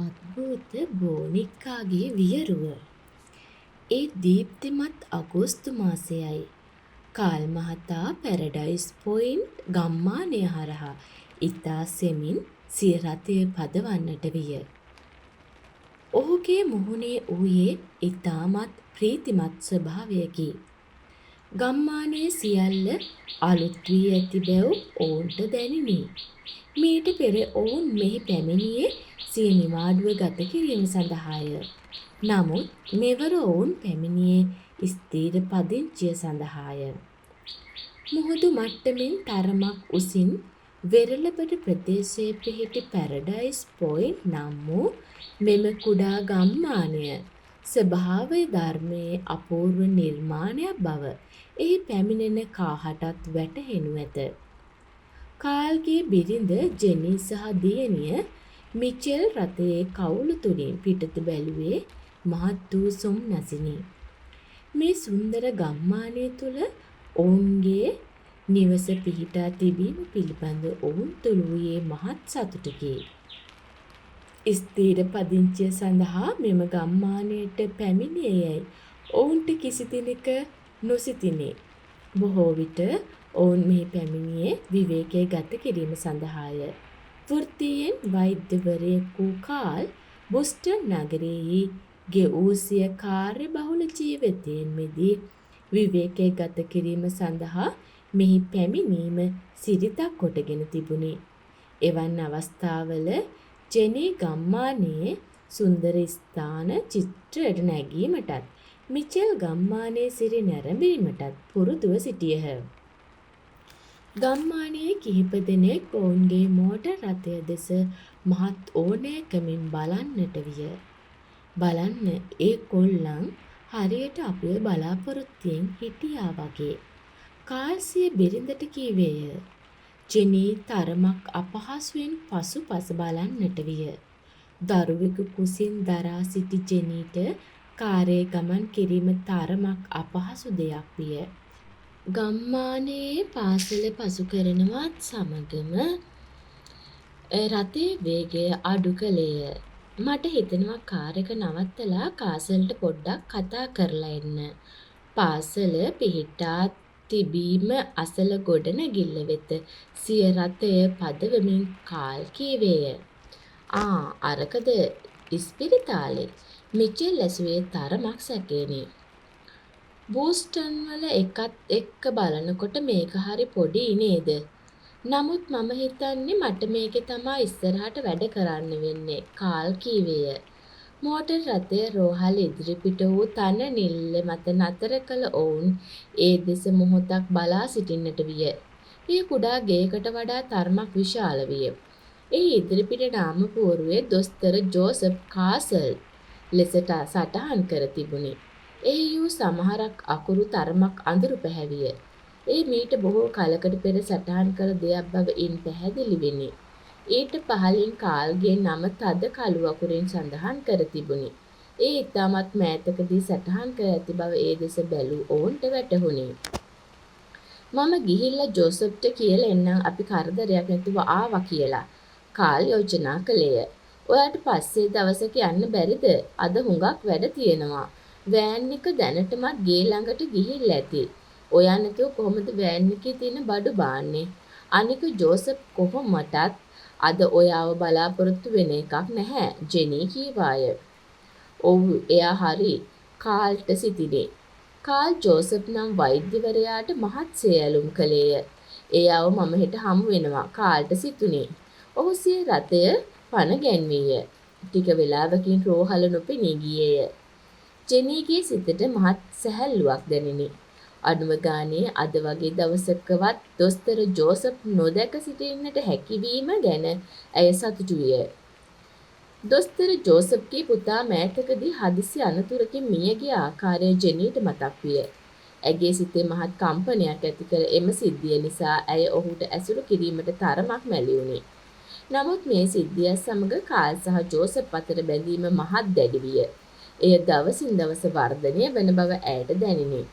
අද්භූත බෝනික්කාගේ වියරුව. ඒ දීප්තිමත් අගෝස්තු මාසයයි. කාල් මහතා paradise point ගම්මානය හරහා ඉතා සෙමින් සිය රථය පදවන්නට විය. ඔහුගේ මුහුණේ වූයේ ඉතාමත් ප්‍රීතිමත් ස්වභාවයකි. ගම්මානයේ සියල්ල අලුත් වී ඇති බැව් ඔවුන්ට දැනිණි. මීට පෙර ඔවුන් මෙහි පැමිණියේ සිය නිවාඩුව ගත කිරීම සඳහාය. නමුත් මෙවර ඔවුන් පැමිණියේ ස්ථිර පදිංචිය සඳහාය. මුහුදු මට්ටමින් තරමක් උසින් වෙරළබඩ ප්‍රදේශයේ පිහිටි පැරඩයිස් පොයින්ට් නම් වූ මෙම කුඩා ගම්මානය ස්වභාව ධර්මයේ අපූර්ව නිර්මාණයක් බව එහි පැමිණෙන කාහටත් වැටහෙනු ඇත. කාල්ගේ බිරිඳ ජෙනී සහ දියණිය මිචෙල් රථයේ කවුළු තුලින් පිටත බැලුවේ මහත් වූ සොම්නසිනි. මේ සුන්දර ගම්මානය තුළ ඔවුන්ගේ නිවස පිහිටා තිබීම පිළිබඳ ඔවුන් තුළ වූයේ මහත් සතුටකි. ස්ථිර පදිංචිය සඳහා මෙම ගම්මානයට පැමිණියේ යැයි ඔවුන්ට කිසි දිනක නොසිතිණි. බොහෝ විට ඔවුන් මෙහි පැමිණියේ විවේකය ගත කිරීම සඳහාය. වෘත්තීයෙන් වෛද්‍යවරයෙකු වූ කාල් බොස්ටන් නගරයෙහි ගෙවූ සිය කාර්යබහුල ජීවිතයෙන් මිදී විවේකය ගත කිරීම සඳහා මෙහි පැමිණීම සිරිතක් කොටගෙන තිබුණි. එවන් අවස්ථාවල ජෙනී ගම්මානයේ සුන්දර ස්ථාන චිත්‍රයට නැගීමටත් මිචෙල් ගම්මානයේ සිරි නැරඹීමටත් පුරුදුව සිටියහ. ගම්මානයේ කිහිප දෙනෙක් ඔවුන්ගේ මෝටර් රථය දෙස මහත් ඕනෑකමින් බලන්නට විය. බලන්න, ඒ කොල්ලන් හරියට අපිව බලාපොරොත්තුවෙන් හිටියා වගේ. කාල් සිය බිරිඳට කීවේය. ජෙනී තරමක් අපහසුවෙන් පසුපස බලන්නට විය. දරුවෙකු කුසින් දරා සිටි ජෙනීට කාරයේ ගමන් කිරීම තරමක් අපහසු දෙයක් විය. ගම්මානයේ පාසල පසු කරනවත් සමගම රථයේ වේගය අඩු කළේය. මට හිතෙනවා කාර් එක නවත්තලා කාසල්ට පොඩ්ඩක් කතා කරලා එන්න. පාසල පිහිටා තිබීම අසල ගොඩනැගිල්ල වෙත සිය රථය පදවමින් කාල් කීවේය. ආ, අරකද ඉස්පිරිතාලේ? මිචෙල් ඇසුවේ තරමක් සැකයෙනි. බෝස්ටන්වල එකත් එක්ක බලනකොට මේක හරි පොඩියි නේද? නමුත් මම හිතන්නේ මට මේකේ තමා ඉස්සරහට වැඩ කරන්න වෙන්නේ, කාල් කීවේය. මෝටර් රථය රෝහල ඉදිරිපිට වූ තන නිල්ල මත නතර කළ ඔවුන් ඒ දෙස මොහොතක් බලා සිටින්නට විය. එය කුඩා ගෙයකට වඩා තරමක් විශාල විය. එහි ඉදිරිපිට නාම පුවරුවේ දොස්තර ජෝසප් කාසල් ලෙසට සටහන් කර තිබුණි. එහි වූ සමහරක් අකුරු තරමක් අඳුරු පැහැවිය. එය මීට බොහෝ කලකට පෙර සටහන් කළ දෙයක් බව ඉන් පැහැදිලි විණි. ඊට පහළින් කාල්ගේ නම තද කළු අකුරින් සඳහන් කර තිබුණි. ඒ ඉතාමත් මෑතකදී සටහන් කර ඇති බව ඒ දෙස බැලූ ඔවුන්ට වැටහුණි. මම ගිහිල්ලා ජෝසප්ට කියලා එන්නම් අපි කරදරයක් නැතුව ආවා කියලා, කාල් යෝජනා කළේය. ඔයාට පස්සේ දවසක යන්න බැරිද? අද හුඟක් වැඩ තියෙනවා. වෑන් එක දැනටමත් ගේ ළඟට ගිහිල්ලා ඇති. ඔයා නැතුව කොහොමද වෑන් එකේ තියෙන බඩු බාන්නේ? අනික ජෝසප් කොහොමටත් අද ඔයාව බලාපොරොත්තු වෙන එකක් නැහැ, ජෙනී කීවාය. ඔව්, එයා හරි, කාල්ට සිතිනේ. කාල් ජෝසප් නම් වෛද්‍යවරයාට මහත් සේ ඇලුම් කළේය. එයාව මම හෙට හමු වෙනවා, කාල්ට සිතුනේ. ඔහු සිය රථය පණ ගැන්වීය. ටික වෙලාවකින් රෝහල නොපෙනී ගියේය. ජෙනීගේ සිතට මහත් සැහැල්ලුවක් දැනිනි. අඩුම ගානේ අද වගේ දවසකවත් දොස්තර ජෝසප් නොදැක සිටින්නට හැකිවීම ගැන ඇය සතුටු විය. දොස්තර ජෝසප්ගේ පුතා මෑතකදී හදිසි අනතුරකින් මියගිය ආකාරය ජෙනීට මතක් විය. ඇගේ සිතේ මහත් කම්පනයක් ඇති කළ එම සිද්ධිය නිසා ඇය ඔහුට ඇසුරු කිරීමට තරමක් මැලි වුණි. නමුත් මේ සිද්ධියත් සමග කාල් සහ ජෝසප් අතර බැඳීම මහත් දැඩි විය. එය දවසින් දවස වර්ධනය වන බව ඇයට දැනිනි.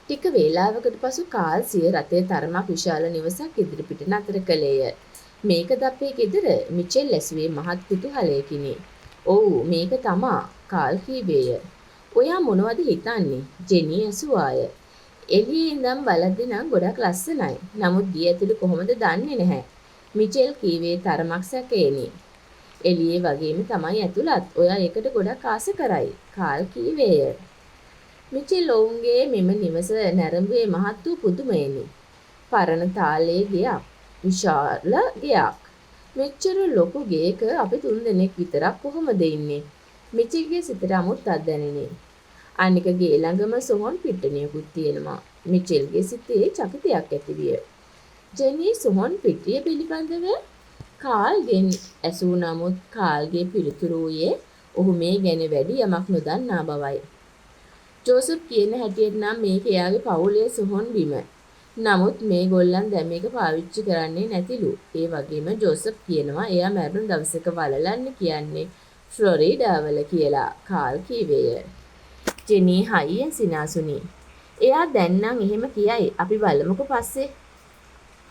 ටික වේලාවකට පසු කාල් සිය රථය තරමක් විශාල නිවසක් ඉදිරිපිට නතර කළේය. මේකද අපේ ගෙදර? මිචෙල් ඇසුවේ මහත් කුතුහලයකිනි. ඔව් මේක තමා කාල් කීවේය. ඔයා මොනවද හිතන්නේ? ජෙනී ඇසුවාය. එළියේ ඉඳන් බලද්දි නම් ගොඩක් ලස්සනයි. නමුත් ගේ ඇතුළේ කොහොමද දන්නේ නැහැ. මිචෙල් කීවේ තරමක් සැකයෙනි. එළියේ වගේම තමයි ඇතුළත්. ඔයා ඒකට ගොඩක් ආස කරයි. කාල් කීවේය. මිචෙල් ඔවුන්ගේ මෙම නිවස නැරඹුවේ මහත් වූ පුදුමයෙනි. පරණ තාලයේ ගෙයක්. විශාල ගෙයක්. මෙච්චර ලොකු ගේක අපි තුන්දෙනෙක් විතරක් කොහොමද ඉන්නේ? මිචෙල්ගේ සිතට අමුත්තක් දැනිනි. අනික ගේ ළඟම සොහොන් පිට්ටනියකුත් තියෙනවා. මිචෙල්ගේ සිතේ චකිතයක් ඇතිවිය. ජෙනී සොහොන් පිටිය පිළිබඳව කාල්ගෙන් ඇසූ නමුත් කාල්ගේ පිළිතුර වූයේ ඔහු මේ ගැන වැඩි යමක් නොදන්නා බවයි. ජෝසප් කියන හැටියට නම් මේක එයාගේ පවුලේ සොහොන් බිම. නමුත් මේ ගොල්ලන් දැන් මේක පාවිච්චි කරන්නේ නැතිලු. ඒ වගේම ජෝසප් කියනවා එයා මැරුණු දවසක වලලන්න කියන්නේ ෆ්ලොරිඩාවල කියලා කාල් කීවේය. ජෙනී හයියෙන් සිනාසුනි. එයා දැන් නම් එහෙම කියයි. අපි බලමුකෝ පස්සේ.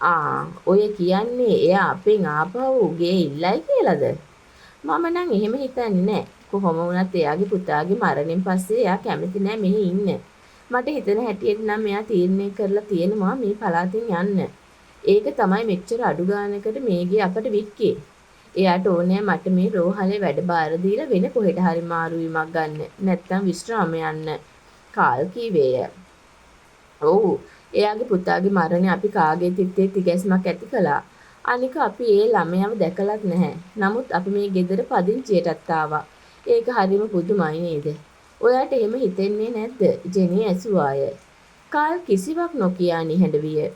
ආ ඔය කියන්නේ එයා අපෙන් ආපහු ගේ ඉල්ලයි කියලාද? මම නම් එහෙම හිතන්නේ නෑ. කොහොම වුණත් එයාගේ පුතාගේ මරණයෙන් පස්සේ එයා කැමති නෑ මෙහි ඉන්න. මට හිතෙන හැටියට නම් එයා තීරණය කරලා තියෙනවා මේ පළාතෙන් යන්න. ඒක තමයි මෙච්චර අඩු ගානකට මේ ගේ අපට වික්කේ. එයාට ඕනෑ මට මේ රෝහලේ වැඩ බාර දීලා වෙන කොහෙට හරි මාරු වීමක් ගන්න. නැත්තම් විශ්‍රාම යන්න. කාල් කීවේය. ඔව් එයාගේ පුතාගේ මරණය අපි කාගේ තිත්තේ තිගැස්මක් ඇති කළා. අනික අපි ඒ ළමයාව දැකලත් නැහැ. නමුත් අපි මේ ගෙදර පදිංචියටත් ආවා. ඒක හරිම පුදුමයි නේද? ඔයාට එහෙම හිතෙන්නේ නැද්ද? ජෙනී ඇසුවාය. කාල් කිසිවක් නොකියා නිහඬ විය.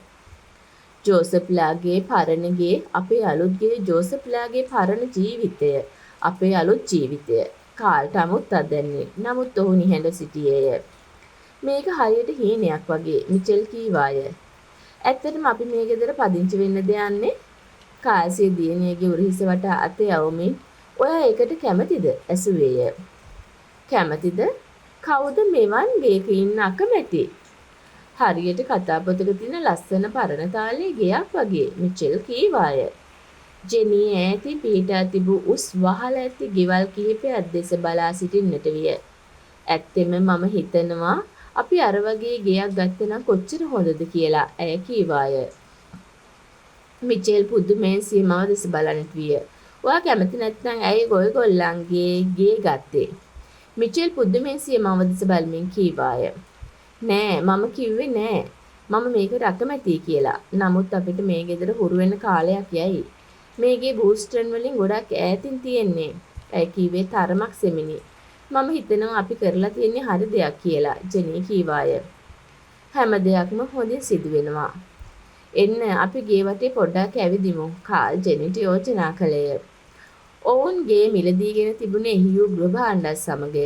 ජෝසප්ලාගේ පරණ ගේ අපේ අලුත් ගේ ජෝසප්ලාගේ පරණ ජීවිතය අපේ අලුත් ජීවිතය. කාල්ට අමුත්තක් දැනුනේ. නමුත් ඔහු නිහඬ සිටියේය. මේක හරියට හීනයක් වගේ මිචෙල් කීවාය. ඇත්තටම අපි මේ ගෙදර පදිංචි වෙන්නද යන්නේ? කාල් සිය දියණියගේ උරහිස වටා අත යවමින් ඔයා ඒකට කැමතිද? ඇසුවේය. කැමතිද? කවුද මෙවන් ගේක ඉන්න අකමැති? හරියට කතා පොතක තියෙන ලස්සන පරණ තාලේ ගෙයක් වගේ මිචෙල් කීවාය. ජෙනී ඈතින් පිහිටා තිබූ උස් වහල ඇති ගෙවල් කිහිපයක් දෙස බලා සිටින්නට විය. ඇත්තෙම මම හිතනවා අපි අර වගේ ගෙයක් ගත්තනම් කොච්චර හොඳද කියලා ඇය කීවාය. මිචෙල් පුදුමයෙන් සිය මව දෙස බලන්නට විය. ඔයා කැමති නැත්නම් ඇයි ඔයගොල්ලන්ගේ ගේ ගත්තේ? මිචෙල් පුදුමයෙන් සිය මව දෙස බලමින් කීවාය. නෑ මම කිව්වේ නෑ. මම මේකට අකමැතියි කියලා. නමුත් අපිට මේ ගෙදර හුරු වෙන කාලයක් යයි. මේ ගේ බූස්ටන් වලින් ගොඩක් ඈතින් තියෙන්නේ. ඇය කීවේ තරමක් සෙමිනි. මම හිතනවා අපි කරලා තියෙන්නේ හරි දෙයක් කියලා ජෙනී කීවාය. හැම දෙයක්ම හොඳින් සිදු වෙනවා. එන්න අපි ගේ වටේ පොඩ්ඩක් ඇවිදිමු. කාල් ජෙනීට යෝජනා කළේය. ඔවුන් ගේ මිලදීගෙන තිබුණේ එහි වූ ගෘහ භාණ්ඩත් සමගය.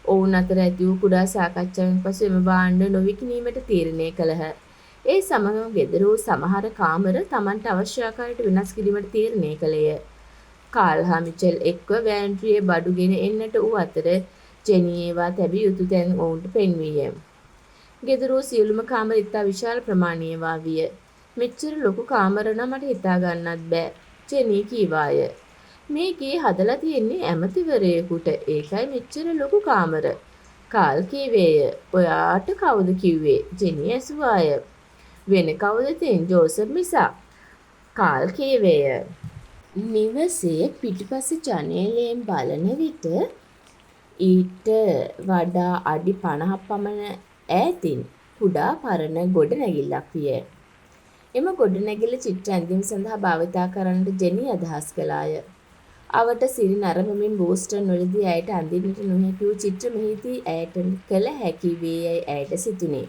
ඔවුන් අතර ඇති වූ කුඩා සාකච්ඡාවෙන් පසු එම භාණ්ඩ නොවිකිණීමට තීරණය කළහ. ඒ සමගම ගෙදර වූ සමහර කාමර තමන්ට අවශ්‍ය ආකාරයට වෙනස් කිරීමට තීරණය කළේය. කාල් හා මිචෙල් එක්ව වෑන්ට්‍රියේ බඩු ගෙන එන්නට වූ අතර ජෙනී ඒවා තැබිය යුතු තැන් ඔවුන්ට පෙන්වීය. ගෙදර වූ සියලුම කාමර ඉතා විශාල ප්‍රමාණයේවා විය. මෙච්චර ලොකු කාමර නම් මට හිතා ගන්නත් බෑ. ජෙනී කීවාය. මේ ගේ හදලා තියෙන්නේ ඇමතිවරයෙකුට. ඒකයි මෙච්චර ලොකු කාමර. කාල් කීවේය. ඔයාට කවුද කිව්වේ? ජෙනී ඇසුවාය. වෙන කවුද ඉතින් ජෝසප් මිසක්. කාල් කීවේය. නිවසේ පිටුපස ජනේලයෙන් බලන විට ඊට වඩා අඩි 50ක් පමණ ඈතින් කුඩා පරණ ගොඩනැගිල්ලක් විය. එම ගොඩනැගිල්ල චිත්‍ර ඇඳීම සඳහා භාවිතා කරන්නට ජෙනී අදහස් කළාය. අවට සිරි නරඹමින් බෝස්ටන් වලදී ඇයට අඳින්නට නොහැකි වූ චිත්‍ර මෙහිදී ඇයට කළ හැකි වේ යැයි ඇයට සිතුණි.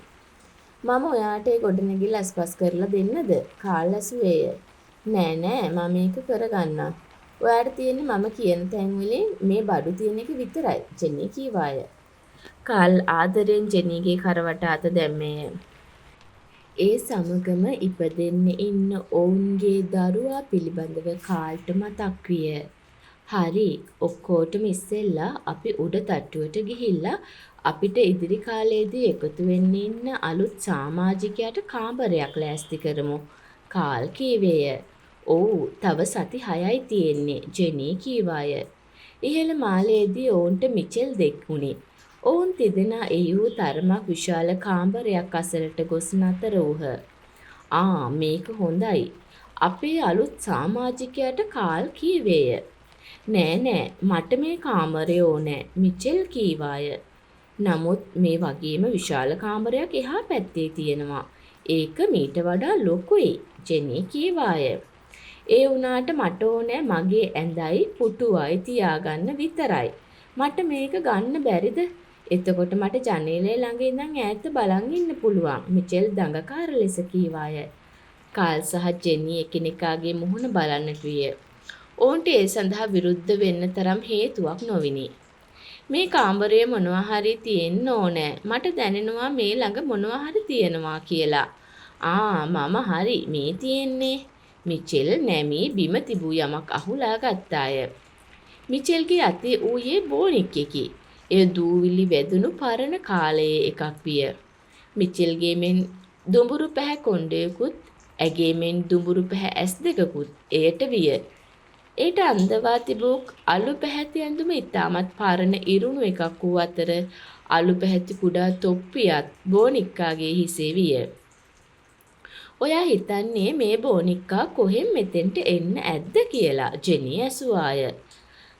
මම ඔයාට ඒ ගොඩනැගිල්ල අස්පස් කරලා දෙන්නද? කාල් ඇසුවේය. නෑ නෑ මම ඒක කරගන්නම්. ඔයාට තියෙන්නේ මම කියන තැන් වලින් මේ බඩු තියෙන එක විතරයි. ජෙනී කීවාය. කාල් ආදරෙන් ජෙනීගේ කර වටා අත දැම්මේය. ඒ සමගම ඉපදෙන්න ඉන්න ඔවුන්ගේ දරුවා පිළිබඳව කාල්ට මතක් විය. හරි ඔක්කොටම ඉස්සෙල්ලා අපි උඩ තට්ටුවට ගිහිල්ලා අපිට ඉදිරි කාලයේදී එකතු වෙන්න ඉන්න අලුත් සාමාජිකයාට කාමරයක් ලෑස්ති කරමු. කාල් කීවේය. ඔව්, තව සති 6යි තියෙන්නේ, ජෙනී කීවාය. ඉහළ මාලයේදී ඔවුන්ට මිචෙල් දැක්වුණි. ඔවුන් තිදෙනා එහි වූ තරමක් විශාල කාමරයක් අසලට ගොස් නතර වූහ. ආ, මේක හොඳයි. අපේ අලුත් සාමාජිකයාට කාල් කීවේය. නෑ නෑ, මට මේ කාමරය ඕනෑ, මිචෙල් කීවාය. නමුත් මේ වගේම විශාල කාමරයක් එහා පැත්තේ තියෙනවා. ඒක මීට වඩා ලොකුයි, ජෙනී කීවාය. ඒ වුණාට මට ඕනෑ මගේ ඇඳයි පුටුවයි තියාගන්න විතරයි. මට මේක ගන්න බැරිද? එතකොට මට ජනේලය ළඟ ඉඳන් ඈත බලන් ඉන්න පුළුවන්, මිචෙල් දඟකාර ලෙස කීවාය. කාල් සහ ජෙනී එකිනෙකාගේ මුහුණ බලන්නට විය. ඔවුන්ට ඒ සඳහා විරුද්ධ වෙන්න තරම් හේතුවක් නොවිනි. මේ කාමරයේ මොනවා හරි තියෙන්න ඕනෑ. මට දැනෙනවා මේ ළඟ මොනවා හරි තියෙනවා කියලා. ආ, මම හරි, මේ තියෙන්නේ. මිචෙල් නැමී බිම තිබූ යමක් අහුලා ගත්තාය. මිචෙල්ගේ අතේ ඌයේ බෝනික් එකි. එය දූවිලි වැදුණු පරණ කාලයේ එකක් විය. මිචෙල්ගේ මෙන් දුඹුරු පැහැ කොණ්ඩයකුත් ඇගේ මෙන් දුඹුරු පැහැ ඇස් දෙකකුත් එයට විය. එයට අන්දවා තිබූ අලු පැහැති ඇඳුම ඉතාමත් පරණ ඉරුණු එකක් වූ අතර අලු පැහැති කුඩා තොප්පියත් බෝනික්කාගේ හිසේ විය. ඔයා හිතන්නේ මේ බෝනික්කා කොහෙන් මෙතෙන්ට එන්න ඇද්ද කියලා, ජෙනී ඇසුවාය.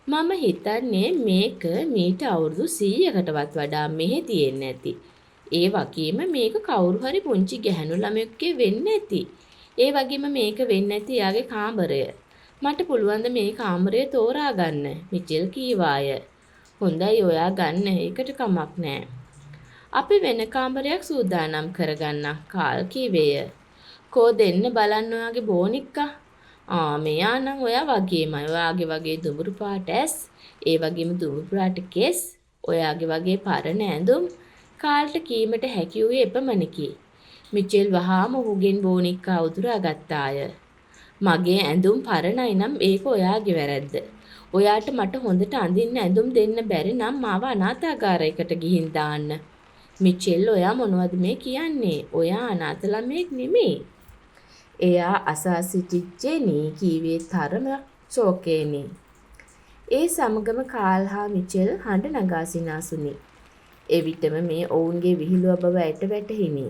මම හිතන්නේ මේක මීට අවුරුදු 100කටවත් වඩා මෙහෙ තියෙන්න ඇති. ඒ වගේම මේක කවුරු හරි පුංචි ගැහැණු ළමයෙක්ගේ වෙන්න ඇති. ඒ වගේම මේක වෙන්න ඇති එයාගේ කාමරය. මට පුළුවන් ද මේ කාමරය තෝරා ගන්න, මිචෙල් කීවාය. හොඳයි, ඔයා ගන්න, ඒකට කමක් නෑ. අපි වෙන කාමරයක් සූදානම් කරගන්න, කාල් කීවේය. කෝ දෙන්න බලන්න ඔයාගේ බෝනික්කා. ආ, මෙයා නම් ඔයා වගේමයි. ඔයාගේ වගේ දුඹුරු පාට ඇස්, ඒ වගේම දුඹුරු පාට කෙස්, ඔයාගේ වගේ පරණ ඇඳුම්. කාල්ට කීමට හැකි වූයේ එපමණකි. මිචෙල් වහාම ඔහුගෙන් බෝනික්කා උදුරා ගත්තාය. මගේ ඇඳුම් පරණයි නම් ඒක ඔයාගේ වැරැද්ද. ඔයාට මට හොඳට අඳින්න ඇඳුම් දෙන්න බැරි නම් මාව අනාථාගාරයකට ගිහින් දාන්න. මිචෙල්, ඔයා මොනවද මේ කියන්නේ? ඔයා අනාථ ළමයෙක් නෙමෙයි. එයා අසා සිටි ජෙනී කීවේ තරමක් ශෝකයෙනි. ඒ සමගම කාල් හා මිචෙල් හඬ නගා සිනාසුනි. එවිටම මේ ඔවුන්ගේ විහිළුව බව ඇයට වැටහිණි.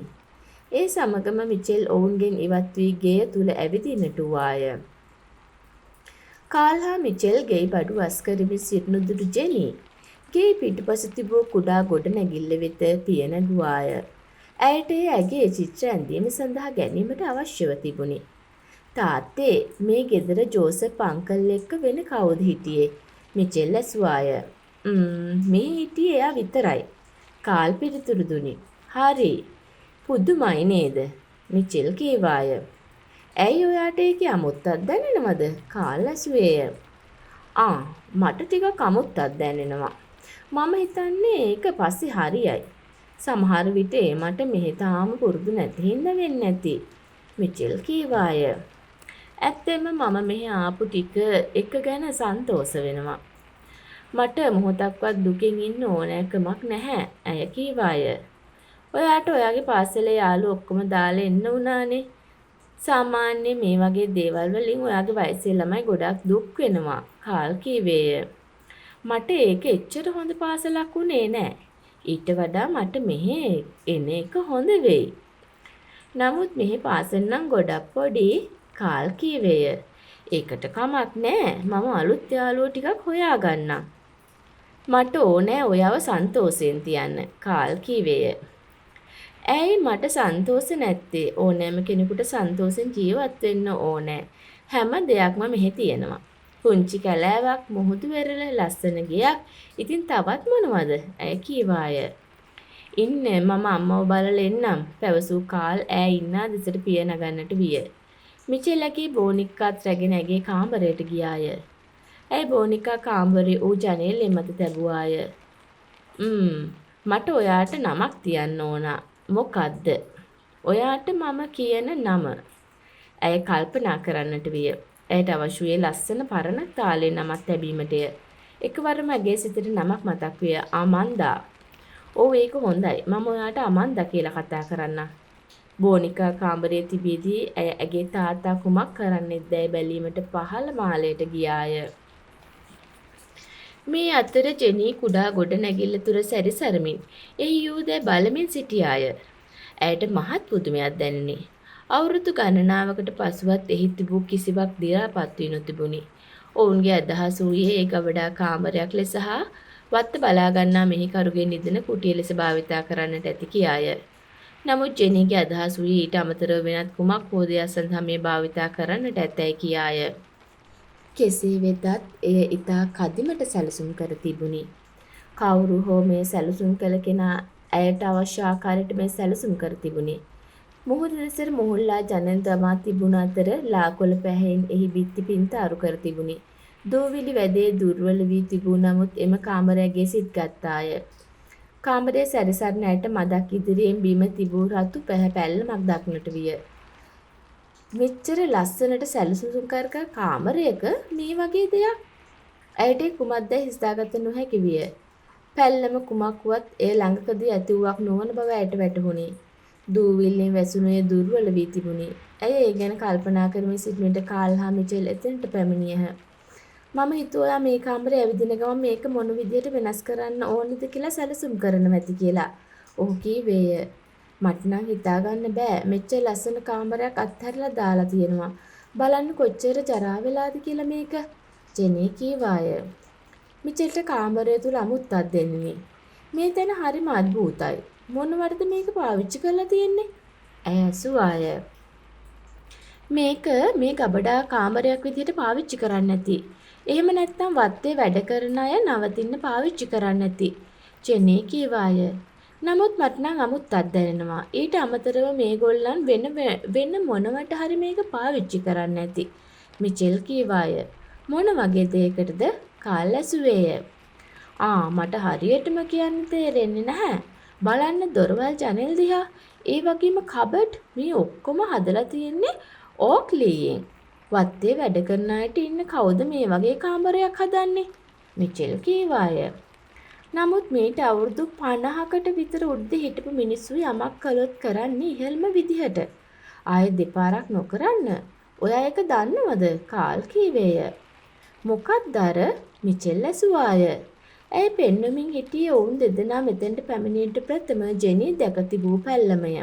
ඒ සමගම මිචෙල් ඔවුන්ගෙන් ඉවත් වී ගෙය තුල ඇවිදින්නට වූවාය. කාල් හා මිචෙල් ගෙයි බඩු වස් කරමින් සිටිනු දුටු ජෙනී ගෙයි පිටුපස තිබූ කුඩා ගොඩනැගිල්ල වෙත පිය නැගුවාය. ඇයට එය ඇගේ චිත්‍ර ඇඳීම සඳහා ගැනීමට අවශ්‍යව තිබුණි. තාත්තේ, මේ ගෙදර ජෝසප් අංකල් එක්ක වෙන කවුද හිටියේ? මිචෙල් ඇසුවාය. මේ හිටියේ එයා විතරයි, කාල් පිළිතුරු දුනි. හරි. පුදුමයි නේද? මිචෙල් කීවාය. ඇයි, ඔයාට ඒකේ අමුත්තක් දැනෙනවද? කාල් ඇසුවේය. ආ, මට ටිකක් අමුත්තක් දැනෙනවා. මම හිතන්නේ ඒක පස්සේ හරියයි. සමහර විට ඒ මට මෙහෙ තාම පුරුදු නැති හින්දා වෙන්න ඇති, මිචෙල් කීවාය. ඇත්තෙන්ම මම මෙහෙ ආපු ටික එක ගැන සන්තෝෂ වෙනවා. මට මොහොතක්වත් දුකෙන් ඉන්න ඕනෑකමක් නැහැ, ඇය කීවාය. ඔයාට ඔයාගේ පාසලේ යාළුවෝ ඔක්කොම දාලා එන්න වුණානේ. සාමාන්‍යයෙන් මේ වගේ දේවල් වලින් ඔයාගේ වයසේ ළමයි ගොඩක් දුක් වෙනවා, කාල් කීවේය. මට ඒක එච්චර හොඳ පාසලක් වුණේ නෑ. ඊට වඩා මට මෙහෙ එන එක හොඳ වෙයි. නමුත් මෙහෙ පාසල් නම් ගොඩක් පොඩි, කාල් කීවේය. ඒකට කමක් නෑ. මම අලුත් යාළුවෝ ටිකක් හොයාගන්නම්. මට ඕනෑ ඔයාව සන්තෝෂයෙන් තියන්න, කාල් කීවේය. ඇයි මට සන්තෝෂ නැත්තේ? ඕනෑම කෙනෙකුට සන්තෝෂෙන් ජීවත් වෙන්න ඕනෑ. හැම දෙයක්ම මෙහෙ තියෙනවා. පුංචි කැලෑවක්, මුහුදු වෙරළ, ලස්සන ගෙයක්. ඉතින් තවත් මොනවද? ඇය කීවාය. ඉන්න, මම අම්මව බලලා එන්නම්, පැවසූ කාල් ඈ ඉන්නා දෙසට පිය නගන්නට විය. මිචෙල් ඇගේ බෝනික්කාත් රැගෙන ඇගේ කාමරයට ගියාය. ඇය බෝනික්කා කාමරේ වූ ජනේලය මත තැබුවාය. මට ඔයාට නමක් තියන්න ඕන. මොකද්ද? ඔයාට මම කියන නම. ඇය කල්පනා කරන්නට විය. ඇයට අවශ්‍ය වූයේ ලස්සන පරණ තාලේ නමක් තැබීමටය. එකවරම ඇගේ සිතට නමක් මතක් විය. අමන්දා. ඔව්, ඒක හොඳයි. මම ඔයාට අමන්දා කියලා කතා කරන්නම්. බෝනිකා කාමරයේ තිබියදී ඇය ඇගේ තාත්තා කුමක් කරන්නෙක්දැයි බැලීමට පහළ මාලයට ගියාය. මේ අතර ජෙනී කුඩා ගොඩනැගිල්ල තුර සැරිසරමින් එහි වූ දෑ බලමින් සිටියාය. ඇයට මහත් පුදුමයක් දැනුනි. අවුරුදු ගණනාවකට පසුවත් එහි තිබූ කිසිවක් දි รา පත් වී නොතිබුණි. ඔවුන්ගේ අදහස වූයේ ඒ ගබඩා කාමරයක් ලෙස හා වත්ත බලා ගන්නා මෙහිකරුගේ නිදන කුටිය ලෙස භාවිතා කරන්නට ඇති කියාය. නමුත් ජෙනීගේ අදහස් වූයේ ඊට අමතරව වෙනත් කුමක් හෝ දෙයක් සඳහා මෙය භාවිතා කරන්නට ඇතැයි කියාය. කෙසේ වෙතත් එය ඉතා කදිමට සැලසුම් කර තිබුණි. කවුරු හෝ මෙය සැලසුම් කළ කෙනා ඇයට අවශ්‍ය ආකාරයට මෙය සැලසුම් කර තිබුණි. මුහුද දෙසට මුහුල්ලා ජනෙල් දමා තිබුණ අතර ලාකොළ පැහැයෙන් එහි බිත්ති පින්තාරු කර තිබුණි. දූවිලි වැදේ දුර්වල වී තිබූ නමුත් එම කාමරය ඇගේ සිත් ගත්තාය. කාමරය සැරිසරන ඇයට මදක් ඉදිරියෙන් බිම තිබූ රතු පැහැ පැල්ලමක් දක්නට විය. මෙච්චර ලස්සනට සැලසුම් කර කාමරයක මේ වගේ දෙයක්? ඇයට ඒ කුමක්දැයි හිතාගත නොහැකි විය. පැල්ලම කුමක් වුවත් එය ළඟකදී ඇති වූවක් නොවන බව ඇයට වැටහුණි. දූවිල්ලෙන් වැසුණු එය දුර්වල වී තිබුණි. ඇය ඒ ගැන කල්පනා කරමින් සිටින විට කාල් හා මිචෙල් එතනට පැමිණියහ. මම හිතුවා ඔයා මේ කාමරේ ඇවිදින ගමන් මේක මොන විදියට වෙනස් කරන්න ඕනේද කියලා සැලසුම් කරනවා ඇති කියලා. ඔහු කීවේය. මට නම් හිතාගන්න බෑ මෙච්චර ලස්සන කාමරයක් අත්හැරලා දාලා තියෙනවා. බලන්න කොච්චර ජරා වෙලාද කියලා මේක. ජෙනී කීවාය. මිචෙල්ට කාමරය තුල අමුත්තක් දැනුනි. මේ තැන හරිම අද්භූතයි. මොනවටද මේක පාවිච්චි කරලා තියෙන්නේ? ඇය ඇසුවාය. මේක මේ ගබඩා කාමරයක් විදිහට පාවිච්චි කරන්න ඇති. එහෙම නැත්නම් වත්තේ වැඩ කරන අය නවතින්න පාවිච්චි කරන්න ඇති. ජෙනී කීවාය. නමුත් මට නම් අමුත්තක් දැනෙනවා. ඊට අමතරව මේගොල්ලන් වෙන වෙන මොනවට හරි මේක පාවිච්චි කරන්න ඇති. මිචෙල් කීවාය. මොන වගේ දෙයකටද? කාල් ඇසුවේය. ආ මට හරියටම කියන්න තේරෙන්නේ නැහැ. බලන්න දොරවල් ජනෙල් දිහා. ඒ වගේම කබඩ් මේ ඔක්කොම හදලා තියෙන්නේ ඕක් ලීයෙන්. වත්තේ වැඩ කරන අයට ඉන්න කවුද මේ වගේ කාමරයක් හදන්නේ? මිචෙල් කීවාය. නමුත් මීට අවුරුදු 50කට විතර උඩ හිටපු මිනිස්සු යමක් කළොත් කරන්නේ ඉහළම විදිහට. ආයෙ දෙපාරක් නොකරන්න. ඔයා ඒක දන්නවද? කාල් කීවේය. මොකක්ද අර? මිචෙල් ඇසුවාය. ඇය පෙන්වමින් හිටියේ ඔවුන් දෙදෙනා මෙතෙන්ට පැමිණීමට ප්‍රථම ජෙනී දැක තිබූ පැල්ලමය.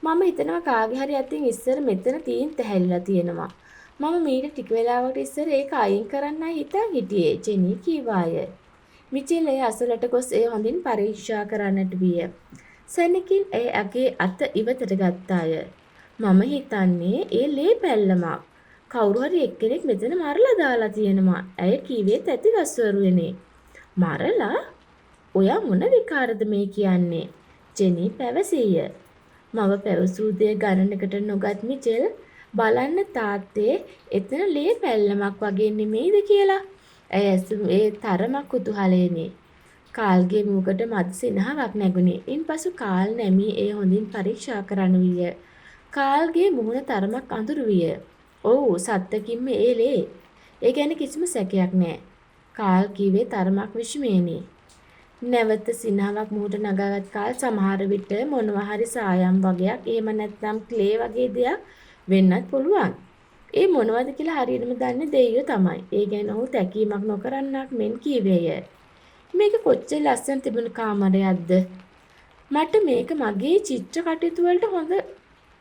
මම හිතනවා කාගේ හරි අතින් ඉස්සර මෙතන තීන්ත හැලිලා තියෙනවා. මම මීට ටික වෙලාවකට ඉස්සර ඒක අයින් කරන්නයි හිතන් හිටියේ. ජෙනී කීවාය. මිචෙල් එය අසලට ගොස් එය හොඳින් පරීක්ෂා කරන්නට විය. සැනකින් ඇය ඇගේ අත ඉවතට ගත්තාය. මම හිතන්නේ ඒ ලේ පැල්ලමක්. කවුරු හරි එක්කෙනෙක් මෙතන මරලා දාලා තියෙනවා. ඇය කීවේ තැති ගස්වරුවනේ. මරලා? ඔයා මොන විකාරද මේ කියන්නේ? ජෙනී පැවසීය. මව පැවසූ දෙය ගණනකට නොගත් මිචෙල් බලන්න තාත්තේ එතන ලේ පැල්ලමක් වගේ නෙමෙයිද කියලා. ඇය ඇසුවේ තරමක් කුතුහලයෙනි. කාල්ගේ මුඛට මද සිනහවක් නැගුණි. ඉන්පසු කාල් නැමී එය හොඳින් පරීක්ෂා කරන්න විය. කාල්ගේ මුහුණ තරමක් අඳුරු විය. ඔව් සත්තකින්ම ඒ ලේ. ඒ ගැන කිසිම සැකයක් නෑ. කාල් කීවේ තරමක් විශ්මයෙනි. නැවත සිනහවක් මුහුට නගාගත් කාල් සමහර විට මොනවා හරි සායම් වගයක් එහෙම නැත්නම් ක්ලේ වගේ දෙයක් වෙන්නත් පුළුවන්. ඒ මොනවද කියලා හරියටම දන්නේ දෙයියෝ තමයි. ඒ ගැන ඔහු තැකීමක් නොකරන්නක් මෙන් කීවේය. මේක කොච්චර ලස්සන තිබුණු කාමරයක්ද? මට මේක මගේ චිත්‍ර කටයුතු වලට හොඳ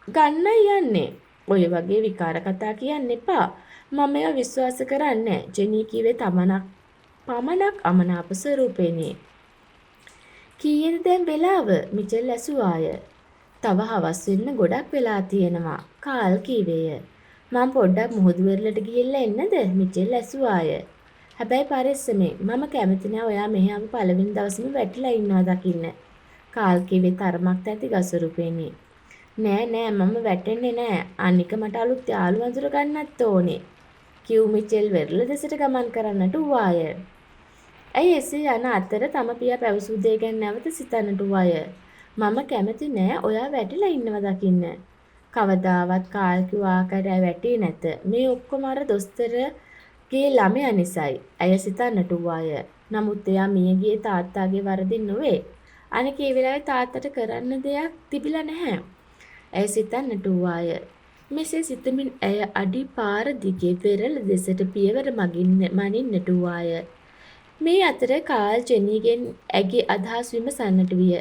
ගන්නයි යන්නේ. ඔය වගේ විකාර කතා කියන්න එපා. මම ඒවා විශ්වාස කරන්නේ නෑ. ජෙනී කීවේ තමනක් පමණක් අමනාප ස්වරූපෙනි. කීයද දැන් වෙලාව? මිචෙල් ඇසුවාය. තව හවස් වෙන්න ගොඩක් වෙලා තියෙනවා. කාල් කීවේය. මං පොඩ්ඩක් මුහුදු වෙරළට ගිහිල්ලා එන්නද? මිචෙල් ඇසුවාය. හැබැයි පරිස්සමෙන්. මම කැමති නෑ ඔයා මෙහෙ ආපු පළවෙනි දවසේම වැටිලා ඉන්නවා දකින්න. කාල් කිව්වේ තරමක් තැති ගසරුපෙනි. නෑ නෑ මම වැටෙන්නේ නෑ. අනික මට අලුත් යාළුවෝ අඳුර ගන්නත් ඕනේ. කිව් මිචෙල් වෙරළ දෙසට ගමන් කරන්නට වූවාය. ඇය එසේ යන අතර තම පියා පැවසූ දේ ගැන නැවත සිතන්නට වූවාය. මම කැමති නෑ ඔයා වැටිලා ඉන්නවා දකින්න. කවදාවත් කාල් කිව් ආකාරයට ඇය වැටී නැත. මේ ඔක්කොම අර දොස්තරගේ ළමයා නිසයි. ඇය සිතන්නට වූවාය. නමුත් එයා මිය ගියේ තාත්තාගේ වරදින් නොවේ. අනික ඒ වෙලාවේ තාත්තට කරන්න දෙයක් තිබිලා නැහැ. ඇය සිතන්නට වූවාය. මෙසේ සිතමින් ඇය අඩි පාර දිගේ වෙරළ දෙසට පියවර මනින්නට වූවාය. මේ අතර කාල් ජෙනීගෙන් ඇගේ අදහස් විමසන්නට විය.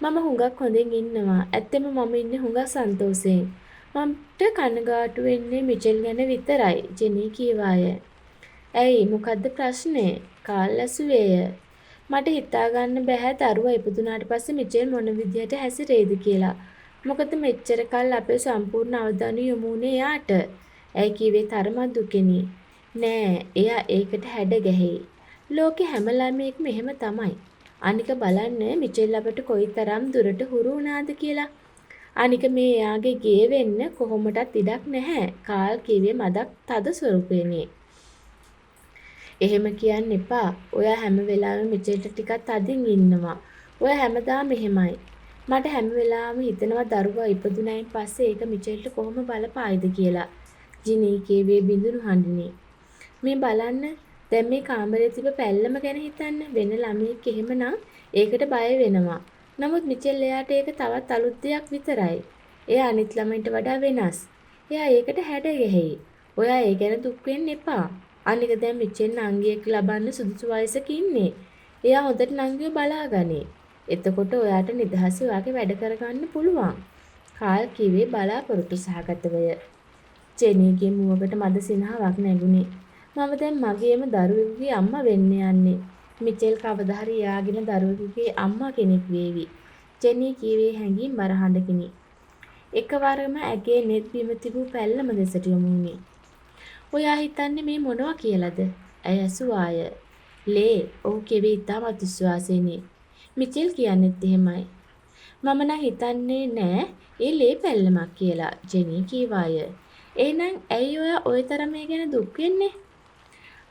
මම හුඟක් හොඳින් ඉන්නවා. ඇත්තෙන්ම මම ඉන්නේ හුඟක් සන්තෝෂයෙන්. මට කනගාටු වෙන්නේ මිචෙල් ගැන විතරයි. ජෙනී කීවාය. ඇයි මොකද්ද ප්‍රශ්නේ? කාල් ඇසුවේය. මට හිතා ගන්න බැහැ දරුවා ඉපදුනාට පස්සේ මිචෙල් මොන විදිහට හැසිරෙයිද කියලා. මොකද මෙච්චර කල් අපේ සම්පූර්ණ අවධානය යොමු වුණේ එයාට. ඇය කීවේ තරමක් දුකෙනි. නෑ, එයා ඒකට හැඩ ගැහෙයි. ලෝකෙ හැම ළමයෙක්ම එහෙම තමයි. අනික බලන්න මිචෙල් අපට කොයිතරම් දුරට හුරු වුණාද කියලා. අනික මේ එයාගේ ගේ වෙන්න කොහොමටත් ඉඩක් නැහැ. කාල් කිව්වේ මදක් තද ස්වරූපයෙනි. එහෙම කියන්න එපා. ඔයා හැම වෙලාවෙම මිචෙල්ට ටිකක් තදින් ඉන්නවා. ඔයා හැමදාම එහෙමයි. මට හැම වෙලාවෙම හිතෙනවා දරුවා ඉපදුනායින් පස්සේ ඒක මිචෙල්ට කොහොම බලපායිද කියලා. ජිනී කීවේ බිඳුණු හඬිනි. මේ බලන්න දැන් මේ කාමරේ තිබ්බ පැල්ලම ගැන හිතන්න. වෙන ළමයෙක් එහෙමනම් ඒකට බය වෙනවා. නමුත් මිචෙල් එයාට ඒක තවත් අලුත් දෙයක් විතරයි. එයා අනිත් ළමයින්ට වඩා වෙනස්. එයා ඒකට හැඩ ගැහෙයි. ඔයා ඒ ගැන දුක් වෙන්න එපා. අනික දැන් මිචෙල් නංගියෙක් ලබන්න සුදුසු වයසක ඉන්නේ. එයා හොඳට නංගිව බලාගනී. එතකොට ඔයාට නිදහසේ ඔයාගේ වැඩ කරගන්න පුළුවන්. කාල් කිව්වේ බලාපොරොත්තු සහගතවය. ජෙනීගේ මුවකට මද සිනහවක් නැගුණේ. මම දැන් මගේම දරුවෙකුගේ අම්මා වෙන්න යන්නේ. මිචෙල් කවදා හරි එයාගේම දරුවෙකුගේ අම්මා කෙනෙක් වේවි. ජෙනී කීවේ හැඟීම් බර හඬකිනි. එකවරම ඇගේ නෙත් බිම තිබූ පැල්ලම දෙසට යොමු වුණි. ඔයා හිතන්නේ මේ මොනවා කියලාද? ඇය ඇසුවාය. ලේ, ඔහු කිව්වේ ඉතාමත් විශ්වාසයෙනි. මිචෙල් කියන්නෙත් එහෙමයි. මම නම් හිතන්නේ නෑ ඒ ලේ පැල්ලමක් කියලා, ජෙනී කීවාය. එහෙනම් ඇයි ඔයා ඔය තරම් ඒ ගැන දුක් වෙන්නේ?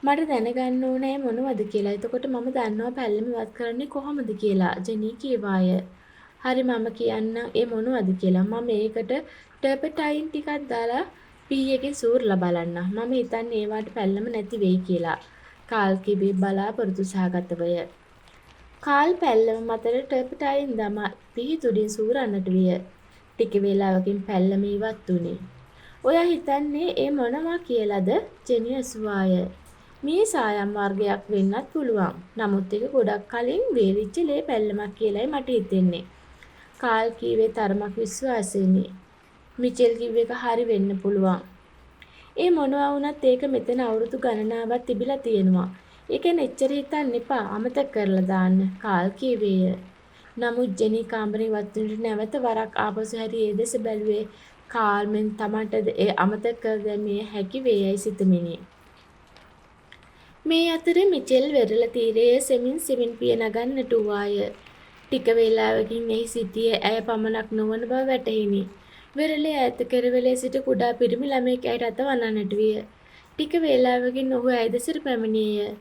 මට දැනගන්න ඕනෑ මොනවද කියලා. එතකොට මම දන්නවා පැල්ලම ඉවත් කරන්නේ කොහොමද කියලා, ජෙනී කීවාය. හරි මම කියන්නම් ඒ මොනවද කියලා. මම ඒකට ටර්පටයින් ටිකක් දාලා පිහියකින් සූරලා බලන්නම්. මම හිතන්නේ ඒවාට පැල්ලම නැති වෙයි කියලා. කාල් කිව්වේ බලාපොරොත්තු සහගතවය. කාල් පැල්ලම මතට ටර්පටයින් දමා පිහි තුඩින් සූරන්නට විය. ටික වේලාවකින් පැල්ලම ඉවත් වුණි. ඔයා හිතන්නේ ඒ මොනවා කියලාද? ජෙනි ඇසුවාය. මේ සායම් වර්ගයක් වෙන්නත් පුළුවන්. නමුත් ඒක ගොඩක් කලින් වේලිච්ච ලේ පැල්ලමක් කියලායි මට හිතෙන්නේ. කාල් කීවේ තරමක් විශ්වාසයෙනි. මිචෙල් කිව්ව එක හරි වෙන්න පුළුවන්. ඒ මොනවා වුණත් ඒක මෙතන අවුරුදු ගණනාවක් තිබිලා තියෙනවා. ඒ ගැන එච්චර හිතන්න එපා. අමතක කරලා දාන්න. කාල් කීවේය. නමුත් ජෙනි කාමරේ ඉවත් වුණට නැවත වරක් ආපසු හැරී ඒ දෙස බැලුවේ කාල් මෙන් තමන්ටද එය අමතක කර දැමිය හැකි වේයයි සිතමිනි. මේ අතර මිචෙල් වෙරළ තීරයේ සෙමින් සෙමින් පිය නගන්නට වූවාය. ටික වේලාවකින් එහි සිටියේ ඇය පමණක් නොවන බව වැටහිණි. වෙරළේ ඈත කෙරවලේ සිට කුඩා පිරිමි ළමයෙක් ඇයට අත වනන්නට විය. ටික වේලාවකින් ඔහු ඇය දෙසට පැමිණියේය.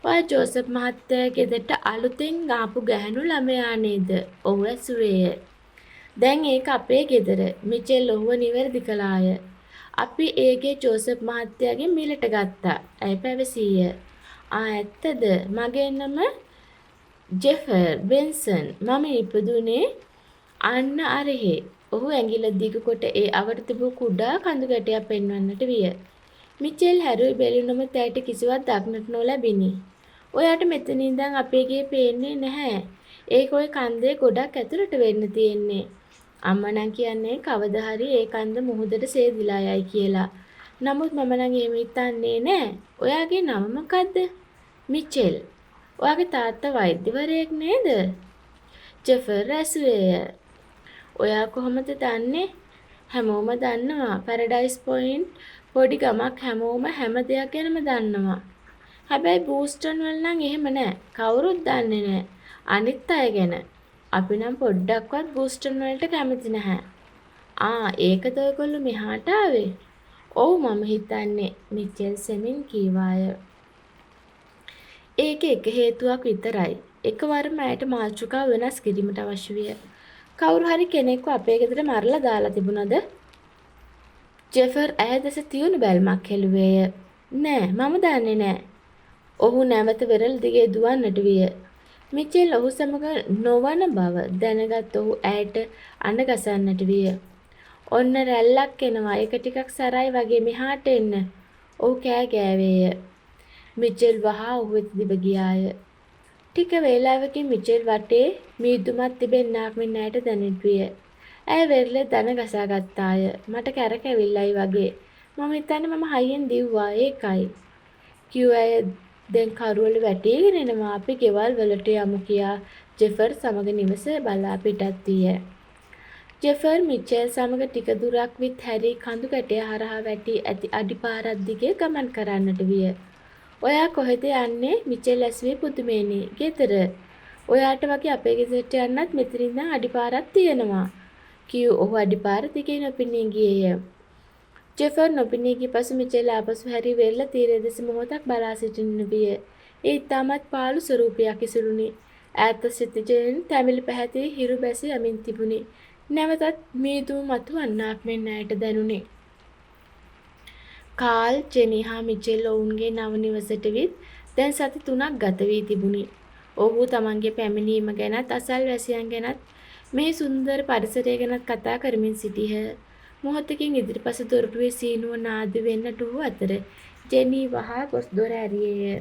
ඔයා ජෝසප් මහත්තයා ගෙදරට අලුතෙන් ආපු ගැහැණු ළමයා නේද? ඔහු ඇසුවේය. දැන් ඒක අපේ ගෙදර. මිචෙල් ඔහුව නිවැරදි කළාය. අපි ඒ ගේ ජෝසප් මහත්තයාගෙන් මිලට ගත්තා. ඇය පැවසීය. ආ ඇත්තද? මගේ නම ජෙෆර් බෙන්සන්. මම ඉපදුනේ අන්න අරහෙ. ඔහු ඇඟිල්ල දිගු කොට ඒ අවට තිබූ කුඩා කඳු ගැටයක් පෙන්වන්නට විය. මිචෙල් හැරවි බැලූ නමුත් ඇයට කිසිවක් දක්නට නොලැබිණි. ඔයාට මෙතන ඉඳන් අපේ ගේ පේන්නේ නැහැ. ඒක ඔය කන්දේ ගොඩක් ඇතුළට වෙන්න තියෙන්නේ. අම්මා නම් කියන්නේ කවදා හරි ඒ කන්ද මුහුදට සේදිලා යයි කියලා. නමුත් මම නම් එහෙම හිතන්නේ නෑ. ඔයාගේ නම මොකද්ද? මිචෙල්. ඔයාගේ තාත්තා වෛද්‍යවරයෙක් නේද? ජෙෆර් ඇසුවේය. ඔයා කොහොමද දන්නේ? හැමෝම දන්නවා. පැරඩයිස් පොයින්ට් පොඩි ගමක් හැමෝම හැම දෙයක් ගැනම දන්නවා. හැබැයි බූස්ටන් වල නම් එහෙම නෑ. කවුරුත් දන්නේ නෑ අනිත් අය ගැන. අපි නම් පොඩ්ඩක්වත් බූස්ටන් වලට කැමති නැහැ. ආ ඒකද ඔයගොල්ලෝ මෙහාට ආවේ? ඔව් මම හිතන්නේ මිචෙල් සෙමින් කීවාය. ඒක එක හේතුවක් විතරයි. එකවරම ඇයට මාතෘකාව වෙනස් කිරීමට අවශ්‍ය විය. කවුරු හරි කෙනෙක්ව අපේ ගෙදර මරලා දාලා තිබුණද? ජෙෆර් ඇය දෙස තියුණු බැල්මක් හෙළුවේය. නෑ මම දන්නේ නෑ. ඔහු නැවත වෙරළ දිගේ දුවන්නට විය. මිචෙල් ඔහු සමග නොවන බව දැනගත් ඔහු ඇයට අඬ ගසන්නට විය. ඔන්න රැල්ලක් එනවා. ඒක ටිකක් සැරයි වගේ මෙහාට එන්න. ඔහු කෑ ගෑවේය. මිචෙල් වහා ඔහු වෙත දිව ගියාය. ටික වේලාවකින් මිචෙල් වටේ මීදුමක් තිබෙන්නාක් මෙන් ඇයට දැනෙත් විය. ඇය වෙරළේ දන ගසා ගත්තාය. මට කැරකැවිල්ලයි වගේ. මම හිතන්නේ මම හයියෙන් දිව්වා ඒකයි. කියූ ඇය දැන් කරුවල වැටීගෙන එනවා අපි ගෙවල් වලට යමු කියා ජෙෆර් සමග නිවස බලා පිටත් විය. ජෙෆර් මිචෙල් සමග ටික දුරක් විත් හැරී කඳු ගැටය හරහා වැටී ඇති අඩි පාරක් දිගේ ගමන් කරන්නට විය. ඔයා කොහෙද යන්නේ? මිචෙල් ඇසුවේ පුදුමයෙනි. ගෙදර. ඔයාට වගේ අපේ ගෙදරට යන්නත් මෙතන ඉඳන් අඩි පාරක් තියෙනවා. කියූ ඔහු අඩි පාර දිගේ නොපෙනී ගියේය. ජෙෆර් නොපෙනී ගිය පසු මිචෙල් ආපසු හැරී වෙරළ තීරය දෙස මොහොතක් බලා සිටින්න විය. ඒ ඉතාමත් පාළු ස්වරූපයක් ඉසුරුනි. ඈත සිටිජෙන් තැමිලි පැහැති හිරු බැස යමින් තිබුණි. නැවතත් මීදුම මතුවන්නාක් මෙන් ඇයට දැනුනි. කාල්, ජෙනි හා මිචෙල් ඔවුන්ගේ නව නිවසට විත් දැන් සති 3ක් ගත වී තිබුණි. ඔවුහු තමන්ගේ පැමිණීම ගැනත් අසල්වැසියන් ගැනත් මෙහි සුන්දර පරිසරය ගැනත් කතා කරමින් සිටියහ. මොහොතකින් ඉදිරිපස දොරටුවේ සීනුව නාද වෙන්නට වූ අතර ජෙනි වහා ගොස් දොර ඇරියේය.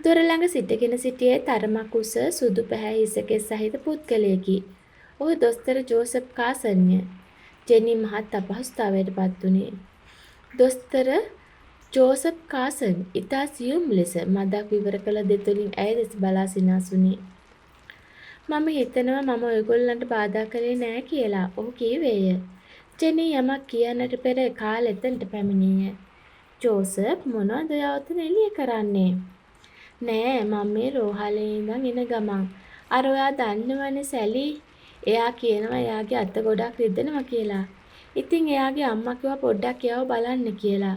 දොර ළඟ සිටගෙන සිටියේ තරමක් උස සුදු පැහැ හිසකෙස් සහිත පුද්ගලයෙකි. ඔහු දොස්තර ජෝසප් කාසන්ය. ජෙනි මහත් අපහසුතාවයට පත් වුණේ. දොස්තර ජෝසප් කාසන් ඉතා සියුම් ලෙස මදක් විවර කළ දෙතුලින් ඇය දෙස බලා සිනාසුනි. මම හිතනවා මම ඔයගොල්ලන්ට බාධා කළේ නෑ කියලා ඔහු කීවේය. ජෙනි යමක් කියන්නට පෙර කාල් එතනට පැමිණියය. ජෝසප් මොනවද ඔයා ඔතන එළිය කරන්නේ? නෑ මම මේ රෝහලේ ඉඳන් එන ගමන්. අර ඔයා දන්නවනේ සැලි. එයා කියනවා එයාගේ අත ගොඩක් රිදෙනවා කියලා. ඉතින් එයාගේ අම්මා කිව්වා පොඩ්ඩක් එයාව බලන්න කියලා.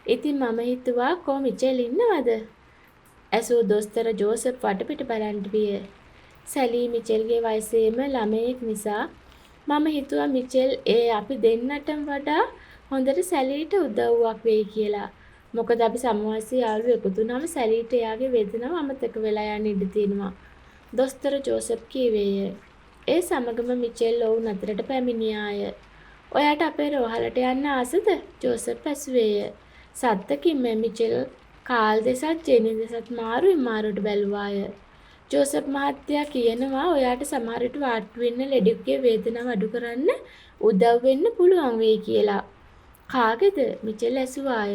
ඉතින් මම හිතුවා කෝ මිචෙල් ඉන්නවද? ඇසූ දොස්තර ජෝසප් වටපිට බලන්න විය. සැලී මිචෙල්ගේ වයසේම ළමයෙක් නිසා මම හිතුවා මිචෙල් ඒ අපි දෙන්නටම වඩා හොඳට සැලීට උදව්වක් වෙයි කියලා. මොකද අපි සමවයසේ යාළුවෝ එකතු වුණාම සැලීට එයාගේ වේදනාව අමතක වෙලා යන්න ඉඩ තියෙනවා. දොස්තර ජෝසප් කීවේය. ඒ සමගම මිචෙල් ඔවුන් අතරට පැමිණියාය. ඔයාට අපේ රෝහලට යන්න ආසද? ජෝසප් ඇසුවේය. සත්තකින්ම මිචෙල් කාල් දෙසත් ජෙනි දෙසත් මාරුවෙන් මාරුවට බැලුවාය. ජෝසප් මහත්තයා කියනවා ඔයාට සමහර විට වාට්ටු වෙන්න ලෙඩෙකුගේ වේදනාව අඩු කරන්න උදව් වෙන්න පුළුවන් වෙයි කියලා. කාගේද? මිචෙල් ඇසුවාය.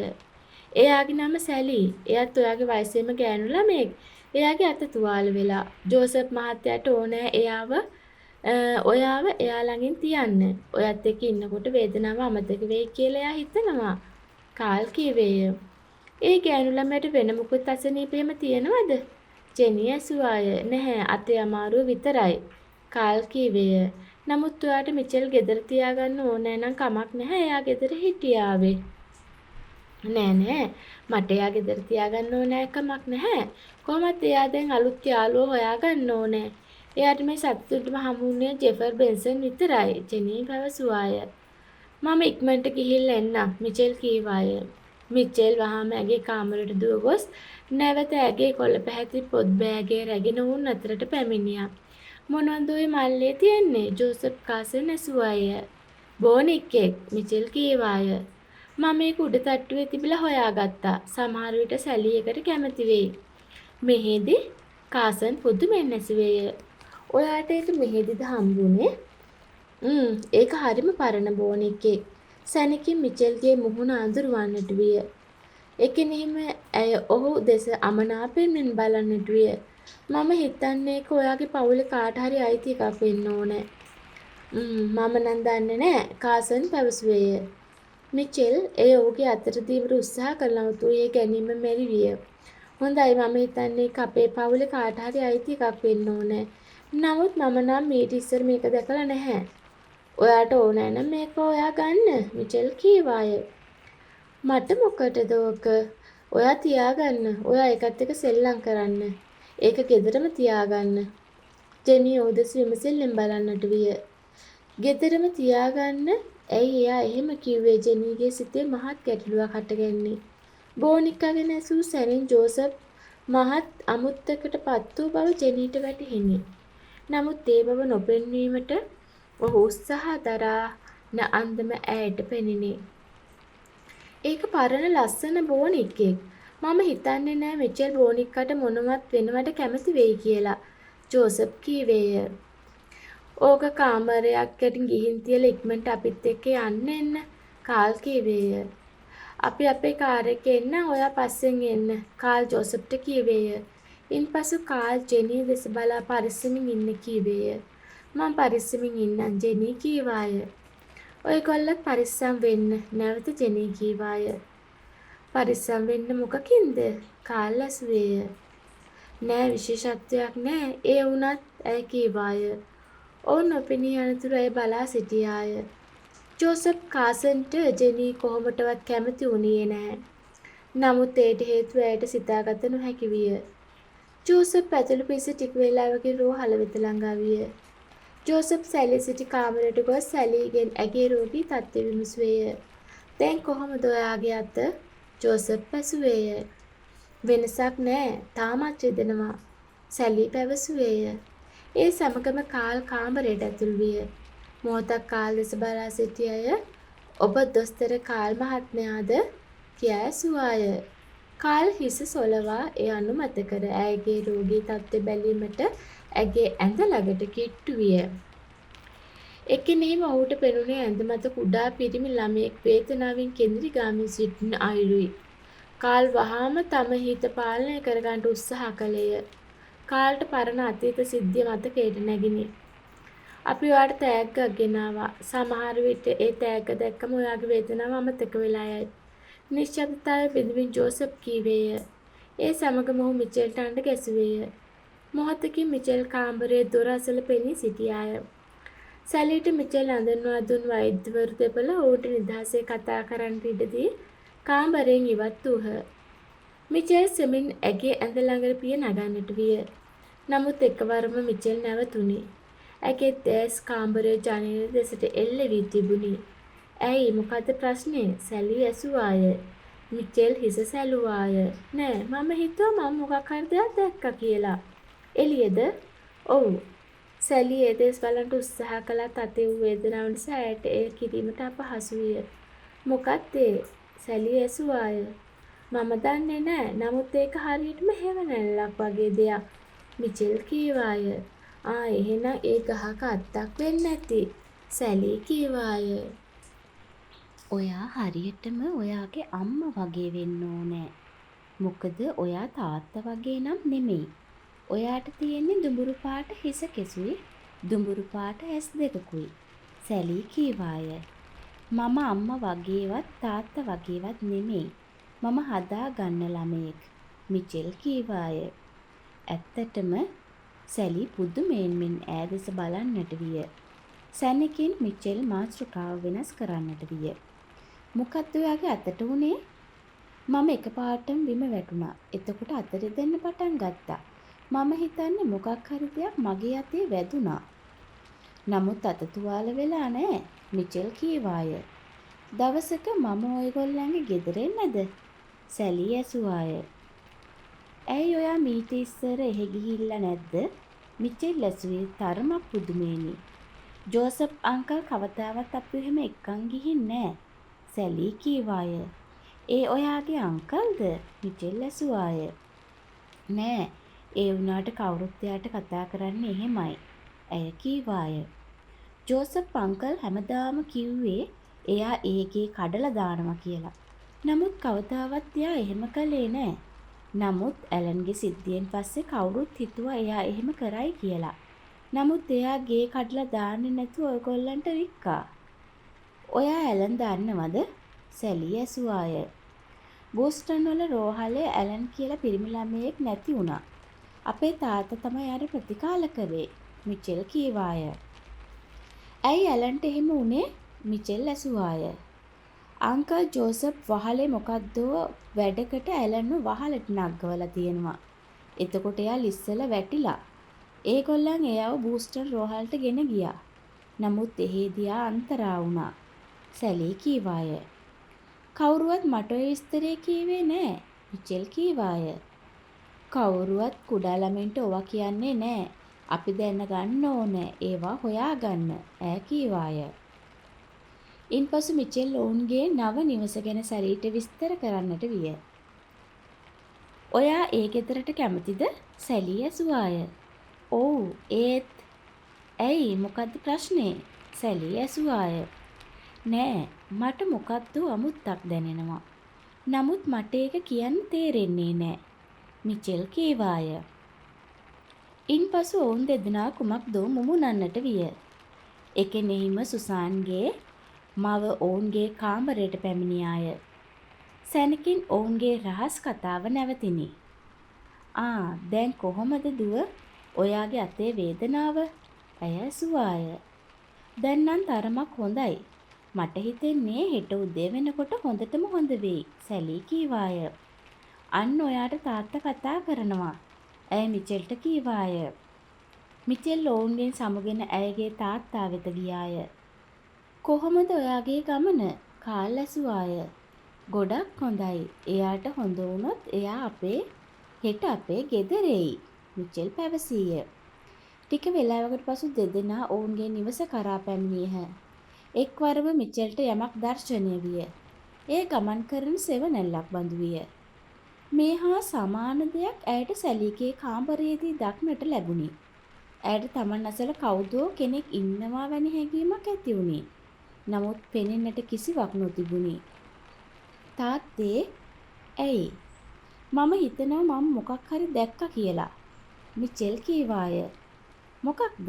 එයාගේ නම සැලී. එයත් ඔයාගේ වයසේම ගෑනු ළමයෙක්. එයාගේ අත තුවාල වෙලා. ජෝසප් මහත්තයාට ඕනෑ එයාව ඔයාව එයා ළඟින් තියන්න. ඔයත් එක්ක ඉන්නකොට වේදනාව අමතක වෙයි කියලා එයා හිතනවා. කාල් කීවේය. ඒ ගෑනු ළමයාට වෙන මොකුත් අසනීප එහෙම තියෙනවද? ජෙනි ඇසුවාය. නැහැ අතේ අමාරුව විතරයි. කාල් කීවේය. නමුත් ඔයාට මිචෙල් ගෙදර තියාගන්න ඕනෑ නම් කමක් නැහැ එයා ගෙදර හිටියාවේ. නෑ නෑ මට එයා ගෙදර තියාගන්න ඕනෑ කමක් නැහැ. කොහොමත් එයා දැන් අලුත් යාළුවෝ හොයාගන්න ඕනෑ. එයාට මේ සති තුනටම හමු වුණේ ජෙෆර් බෙන්සන් විතරයි. ජෙනි පැවසුවාය. මම ඉක්මනට ගිහිල්ලා එන්නම් මිචෙල් කීවාය. මිචෙල් වහාම ඇගේ කාමරයට දුව ගොස් නැවත ඇගේ කොළ පැහැති පොත් බෑගය රැගෙන ඔවුන් අතරට පැමිණියා. මොනවද ඔය මල්ලේ තියෙන්නේ? ජෝසප් කාසන් ඇසුවාය. බෝනික්කෙක් මිචෙල් කීවාය. මම මේක උඩ තට්ටුවේ තිබිලා හොයාගත්තා. සමහර විට සැලී එකට කැමති වෙයි. මෙහෙදි? කාසන් පුදුමෙන් ඇසුවේය. ඔයාට ඒක මෙහෙදිද හම්බුනේ? ඒක හරිම පරණ බෝනික්කෙක්. සැනකින් මිචෙල්ගේ මුහුණ අඳුරු වන්නට විය. එකෙනෙහිම ඇය ඔහු දෙස අමනාපයෙන් මෙන් බලන්නට විය. මම හිතන්නේ ඒක ඔයාගේ පවුලේ කාට හරි අයිති එකක් වෙන්න ඕනෑ. මම නම් දන්නේ නෑ කාසන් පැවසුවේය. මිචෙල් එය ඔහුගේ අතට දීමට උත්සාහ කළ නමුත් ඒ ගැනීම මැරි විය. හොඳයි මම හිතන්නේ ඒක අපේ පවුලේ කාට හරි අයිති එකක් වෙන්න ඕනෑ. නමුත් මම නම් මීට ඉස්සර මේක දැකලා නැහැ. ඔයාට ඕනෑ නම් මේක ඔයා ගන්න මිචෙල් කීවාය. මට මොකටද ඕක? ඔයා තියාගන්න. ඔයා ඒකත් එක්ක සෙල්ලම් කරන්න. ඒක ගෙදරම තියාගන්න. ජෙනි ඔහු දෙස විමසිල්ලෙන් බලන්නට විය. ගෙදරම තියාගන්න ඇයි එයා එහෙම කිව්වේ ජෙනීගේ සිතේ මහත් ගැටලුවක් හටගන්නේ. බෝනික්කා ගැන ඇසූ සැනින් ජෝසප් මහත් අමුත්තකට පත් වූ බව ජෙනීට වැටහිණි. නමුත් ඒ බව නොපෙන්වීමට ඔහු උත්සාහ දරා න අන්දම ඇයට පෙනිණි. ඒක පරණ ලස්සන බෝනික්කෙක්. මම හිතන්නේ නෑ මිචෙල් බෝනික්කට මොනවත් වෙනවට කැමති වෙයි කියලා. ජෝසප් කීවේය. ඕක කාමරයක් යටින් ගිහින් තියලා ඉක්මනට අපිත් එක්ක යන්න එන්න. කාල් කීවේය. අපි අපේ කාර් එකේ එන්නම් ඔයා පස්සෙන් එන්න. කාල් ජෝසප්ට කීවේය. ඉන්පසු කාල් ජෙනී දෙස බලා පරිස්සමින් ඉන්න කීවේය. මං පරිස්සමින් ඉන්නම් ජෙනී කීවාය. ඔයගොල්ලත් පරිස්සම් වෙන්න නැවත ජෙනී කීවාය. පරිස්සම් වෙන්න මොකකින්ද? කාල් ඇසුවේය. නෑ විශේෂත්වයක් නෑ ඒ වුණත් ඇය කීවාය. ඔවුන් නොපෙනී යනතුරු ඇය බලා සිටියාය. ජෝසප් කාසන්ට ජෙනී කොහොමටවත් කැමති වුණේ නැහැ. නමුත් එයට හේතුව ඇයට සිතාගත නොහැකි විය. ජෝසප් ඇතුළු පිරිස ටික වේලාවකින් රෝහල වෙත ළඟා විය. ජෝසප් සැලී සිටි කාමරයට ගොස් සැලීගෙන් ඇගේ රෝගී තත්ත්වය විමසුවේය. දැන් කොහොමද ඔයාගේ අත? ජෝසප් ඇසුවේය. වෙනසක් නෑ. තාමත් රිදෙනවා. සැලී පැවසුවේය. ඒ සමගම කාල් කාමරයට ඇතුල් විය. මොහොතක් කාල් දෙස බලා සිටි ඇය ඔබ දොස්තර කාල් මහත්මයාද කියා ඇසුවාය. කාල් හිස සොලවා එය අනුමත කර ඇයගේ රෝගී තත්ත්වය බැලීමට ඇගේ ඇඳ ළඟට කිට්ටු විය. එකෙනෙහිම ඔහුට පෙනුනේ ඇඳ මත කුඩා පිරිමි ළමයෙක් වේදනාවෙන් කෙඳිරි ගාමින් සිටින අයුරුයි. කාල් වහාම තම හිත පාලනය කරගන්නට උත්සාහ කළේය. කාල්ට පරණ අතීත සිද්ධිය මතකයට නැගිණි. අපි ඔයාට තෑග්ගක් ගෙනාවා. සමහර විට ඒ තෑග්ග දැක්කම ඔයාගේ වේදනාව අමතක වෙලා යයි. නිශ්ශබ්දතාවය බිඳමින් ජෝසප් කීවේය. ඒ සමගම ඔහු මිචෙල්ට අඬ ගැසුවේය. මොහොතකින් මිචෙල් කාමරයේ දොර අසල පෙනී සිටියාය. සැලීට මිචෙල් අඳුන්වා දුන් වෛද්‍යවරු දෙපළ ඔවුන්ට නිදහසේ කතා කරන්නට ඉඩ දී කාමරයෙන් ඉවත් වූහ. මිචෙල් සෙමින් ඇගේ ඇඳ ළඟට පිය නගන්නට විය. නමුත් එකවරම මිචෙල් නැවතුණි. ඇගේ දැස් කාමරයේ ජනේල දෙසට එල්ල වී තිබුණි. ඇයි මොකද්ද ප්‍රශ්නේ? සැලී ඇසුවාය. මිචෙල් හිස සැලුවාය. නෑ මම හිතුවා මම මොකක් හරි දෙයක් දැක්කා කියලා. එළියද? ඔව්. සැලී ඒ දෙස බලන්නට උත්සාහ කළත් අතේ වූ වේදනාව නිසා ඇයට එය කිරීමට අපහසු විය. මොකක්ද ඒ? සැලී ඇසුවාය. මම දන්නේ නෑ. නමුත් ඒක හරියටම හෙවණැල්ලක් වගේ දෙයක්. මිචෙල් කීවාය. ආ එහෙනම් ඒ ගහක අත්තක් වෙන්න ඇති. සැලී කීවාය. ඔයා හරියටම ඔයාගේ අම්මා වගේ වෙන්න ඕනෑ. මොකද ඔයා තාත්තා වගේ නම් නෙමෙයි. ඔයාට තියෙන්නේ දුඹුරු පාට හිස කෙසුයි දුඹුරු පාට ඇස් දෙකකුයි. සැලී කීවාය. මම අම්මා වගේවත් තාත්තා වගේවත් නෙමෙයි. මම හදා ගන්න ළමයෙක්. මිචෙල් කීවාය. ඇත්තටම සැලී පුදුමයෙන් මෙන් ඈ දෙස බලන්නට විය. සැනකින් මිචෙල් මාතෘකාව වෙනස් කරන්නට විය. මොකද්ද ඔයාගේ අතට වුනේ? මම එකපාරටම බිම වැටුණා. එතකොට අත රිදෙන්න පටන් ගත්තා. මම හිතන්නේ මොකක් හරි දෙයක් මගේ අතේ වැදුනා. නමුත් අත තුවාල වෙලා නෑ. මිචෙල් කීවාය. දවසක මම ඔයගොල්ලන්ගේ ගෙදර එන්නද? සැලී ඇසුවාය. ඇයි ඔයා මීට ඉස්සර එහෙ ගිහිල්ලා නැද්ද? මිචෙල් ඇසුවේ තරමක් පුදුමයෙනි. ජෝසප් අංකල් කවදාවත් අපිව එහෙම එක්කන් ගිහින් නෑ. සැලී කීවාය. ඒ ඔයාගේ අංකල්ද? මිචෙල් ඇසුවාය. නෑ, ඒ වුණාට කවුරුත් එයාට කතා කරන්නේ එහෙමයි. ඇය කීවාය. ජෝසප් අංකල් හැමදාම කිව්වේ එයා ඒ ගේ කඩලා දානවා කියලා. නමුත් කවදාවත් එයා එහෙම කළේ නෑ. නමුත් ඇලන්ගේ සිද්ධියෙන් පස්සේ කවුරුත් හිතුවා එයා එහෙම කරයි කියලා. නමුත් එයා ගේ කඩලා දාන්නේ නැතුව ඔයගොල්ලන්ට වික්කා. ඔයා ඇලන් දන්නවද? සැලී ඇසුවාය. බෝස්ටන් වල රෝහලේ ඇලන් කියලා පිරිමි ළමයෙක් නැති වුණා. අපේ තාත්තා තමයි එයාට ප්‍රතිකාර කළේ. මිචෙල් කීවාය. ඇයි ඇලන්ට එහෙම වුනේ? මිචෙල් ඇසුවාය. අංකල් ජෝසප් වහලේ මොකද්දෝ වැඩකට ඇලන්ව වහලට නග්ගවලා තියෙනවා. එතකොට එයා ලිස්සලා වැටිලා. ඒගොල්ලන් එයාව බූස්ටන් රෝහලට ගෙන ගියා. නමුත් එහෙදී එයා අන්තරා වුණා. සැලී කීවාය. කවුරුවත් මට ඔය විස්තරේ කීවේ නෑ. මිචෙල් කීවාය. කවුරුවත් කුඩා ළමයින්ට ඕවා කියන්නේ නෑ. අපි දැනගන්න ඕනෑ ඒවා හොයාගන්න. ඈ කීවාය. ඉන්පසු මිචෙල් ඔවුන්ගේ නව නිවස ගැන සැලීට විස්තර කරන්නට විය. ඔයා ඒ ගෙදරට කැමතිද? සැලී ඇසුවාය. ඔව්, ඒත් ඇයි, මොකද්ද ප්‍රශ්නේ? සැලී ඇසුවාය. නෑ, මට මොකද්දෝ අමුත්තක් දැනෙනවා. නමුත් මට ඒක කියන්න තේරෙන්නේ නෑ. මිචෙල් කීවාය. ඉන්පසු ඔවුන් දෙදෙනා කුමක්දෝ මුමුණන්නට විය. එකෙනෙහිම සුසාන්ගේ මව ඔවුන්ගේ කාමරයට පැමිණියාය. සැනකින් ඔවුන්ගේ රහස් කතාව නැවතිණි. ආ, දැන් කොහොමද දුව ඔයාගේ අතේ වේදනාව? ඇය ඇසුවාය. දැන් නම් තරමක් හොඳයි. මට හිතෙන්නේ හෙට උදේ වෙනකොට හොඳටම හොඳ වෙයි. සැලී කීවාය. අන්න ඔයාට තාත්තා කතා කරනවා. ඇය මිචෙල්ට කීවාය. මිචෙල් ඔවුන්ගෙන් සමුගෙන ඇයගේ තාත්තා වෙත ගියාය. කොහොමද ඔයාගේ ගමන? කාල් ඇසුවාය. ගොඩක් හොඳයි. එයාට හොඳ වුණොත් එයා හෙට අපේ ගෙදර එයි. මිචෙල් පැවසීය. ටික වේලාවකට පසු දෙදෙනා ඔවුන්ගේ නිවස කරා පැමිණියහ. එක්වරම මිචෙල්ට යමක් දර්ශනය විය. එය ගමන් කරන සෙවණැල්ලක් බඳු විය. මේ හා සමාන දෙයක් ඇයට සැලීගේ කාමරයේදී දක්නට ලැබුණි. ඇයට තමන් අසල කවුදෝ කෙනෙක් ඉන්නවා වැනි හැඟීමක් ඇති වුණි. නමුත් පෙනෙන්නට කිසිවක් නොතිබුණි. තාත්තේ, ඇයි? මම හිතනවා මම මොකක් හරි දැක්කා කියලා. මිචෙල් කීවාය. මොකක්ද?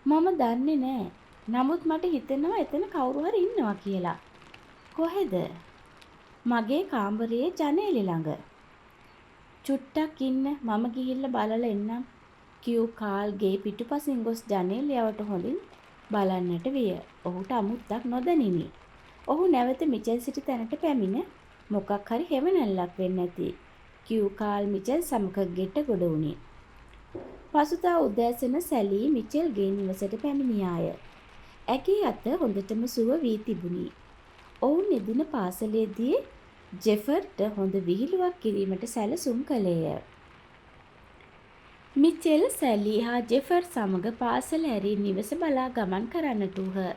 මම දන්නේ නෑ. නමුත් මට හිතෙනවා එතන කවුරු හරි ඉන්නවා කියලා. කොහෙද? මගේ කාමරයේ ජනේලෙ ළඟ. චුට්ටක් ඉන්න, මම ගිහිල්ලා බලලා එන්නම්. කියූ කාල් ගේ පිටුපසින් ගොස් ජනේලය අවට හොඳින් බලන්නට විය. ඔහුට අමුත්තක් නොදැනිනි. ඔහු නැවත මිචෙල් සිටි තැනට පැමිණ මොකක් හරි හෙවණැල්ලක් වෙන්න ඇති. කියූ කාල් මිචෙල් සමග ගෙට ගොඩ වුණි. පසුදා උදෑසන සැලී මිචෙල්ගේ නිවසට පැමිණියාය. ඇගේ අත හොඳටම සුව වී තිබුණි. ඔවුන් එදින පාසලේදී ජෙෆර්ට හොඳ විහිළුවක් කිරීමට සැලසුම් කළේය. මිචෙල්, සැලී හා ජෙෆර් සමග පාසල ඇරී නිවස බලා ගමන් කරන්නට වූහ.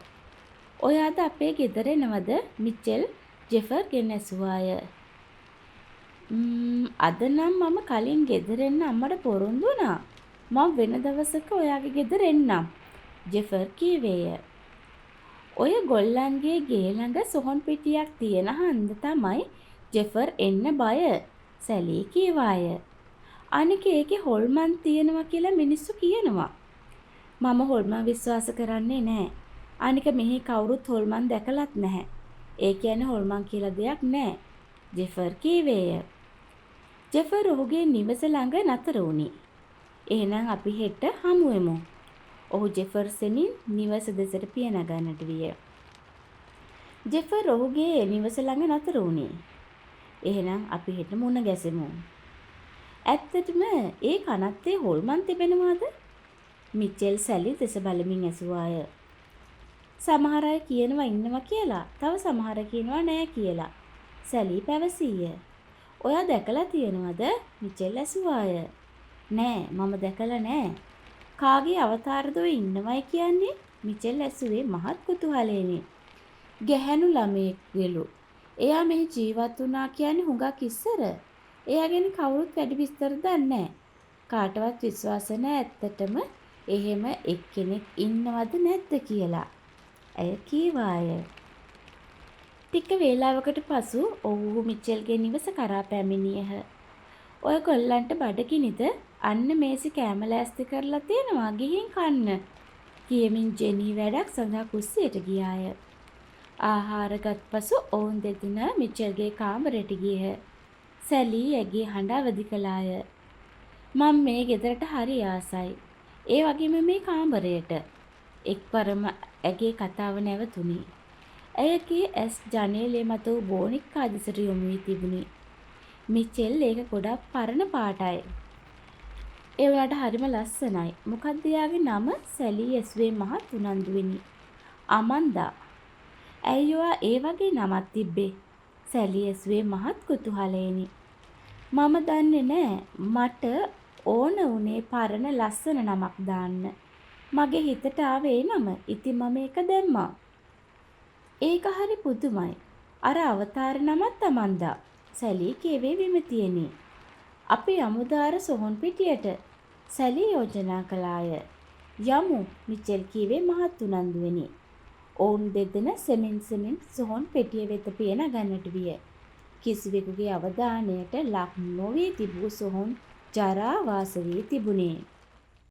ඔයාද අපේ ගෙදර එනවද? මිචෙල් ජෙෆර්ගෙන් ඇසුවාය. අද නම් මම කලින් ගෙදර එන්න අම්මට පොරොන්දු වුණා. මම වෙන දවසක ඔයාගේ ගෙදර එන්නම්. ජෙෆර් කීවේය. ඔය ගොල්ලන්ගේ ගේ ළඟ සොහොන් පිටියක් තියෙන හන්ද තමයි ජෙෆර් එන්න බය. සැලී කීවාය. අනික ඒකේ හොල්මන් තියෙනවා කියලා මිනිස්සු කියනවා. මම හොල්මන් විශ්වාස කරන්නේ නෑ. අනික මෙහි කවුරුත් හොල්මන් දැකලත් නැහැ. ඒ කියන්නේ හොල්මන් කියලා දෙයක් නෑ. ජෙෆර් කීවේය. ජෙෆර් ඔහුගේ නිවස ළඟ නතර වුණි. එහෙනම් අපි හෙට හමුවෙමු. ඔහු ජෙෆර් සෙමින් නිවස දෙසට පිය නගන්නට විය. ජෙෆර් ඔහුගේ නිවස ළඟ නතර වුණි. එහෙනම් අපි හෙට මුණ ගැසෙමු. ඇත්තටම ඒ කනත්තේ හොල්මන් තිබෙනවාද? මිචෙල් සැලි දෙස බලමින් ඇසුවාය. සමහර අය කියනවා ඉන්නවා කියලා. තව සමහර කියනවා නෑ කියලා. සැලී පැවසීය. ඔයා දැකලා තියෙනවද? මිචෙල් ඇසුවාය. නෑ, මම දැකලා නෑ. කාගේ අවතාරද ඔය ඉන්නවයි කියන්නේ? මිචෙල් ඇසුවේ මහත් කුතුහලයෙනි. ගැහැණු ළමයෙක්ගෙලු. එයා මෙහි ජීවත් වුණා කියන්නේ හුඟක් ඉස්සර. එයා ගැන කවුරුත් වැඩි විස්තර දන්නේ නෑ. කාටවත් විශ්වාස නෑ ඇත්තටම එහෙම එක්කෙනෙක් ඉන්නවද නැද්ද කියලා. ඇය කීවාය. ටික වේලාවකට පසු ඔවුහු මිචෙල්ගේ නිවස කරා පැමිණියහ. ඔය ගොල්ලන්ට බඩගිනිද? අන්න මේසෙ කෑම ලෑස්ති කරලා තියෙනවා, ගිහින් කන්න. කියමින් ජෙනී වැඩක් සඳහා කුස්සියට ගියාය. ආහාර ගත් පසු ඔවුන් දෙදෙනා මිචෙල්ගේ කාමරයට ගියහ. සැලී ඇගේ හඬ අවදි කළාය. මං මේ ගෙදරට හරි ආසයි. ඒ වගේම මේ කාමරයට. එක්වරම ඇගේ කතාව නැවතුණි. ඇයගේ ඇස් ජනේලය මත වූ බෝනික්කා දෙසට යොමු වී තිබුණි. මිචෙල්, ඒක ගොඩක් පරණ පාටයි. ඒ වුණාට හරිම ලස්සනයි. මොකද්ද එයාගේ නම? සැලී ඇසුවේ මහත් උනන්දුවෙනි. අමන්දා. ඇයි ඔයා ඒ වගේ නමක් තිබ්බේ? සැලී ඇසුවේ මහත් කුතුහලයෙනි. මම දන්නේ නෑ. මට ඕන වුණේ පරණ ලස්සන නමක් දාන්න. මගේ හිතට ආවේ ඒ නම. ඉතින් මම ඒක දැම්මා. ඒක හරි පුදුමයි. අර අවතාර නමත් අමන්දා. සැලී කීවේ විමතියෙනි. අපි යමුද අර සොහොන් පිටියට? සැලී යෝජනා කළාය. යමු මිචෙල් කීවේ මහත් උනන්දුවෙනි. ඔවුන් දෙදෙන සෙමින් සෙමින් සොහොන් පෙටිය වෙත පිය නගන්නට විය. කිසිවෙකුගේ අවධානයට ලක් නොවී තිබූ සොහොන් ජරාවාස වී තිබුණේ.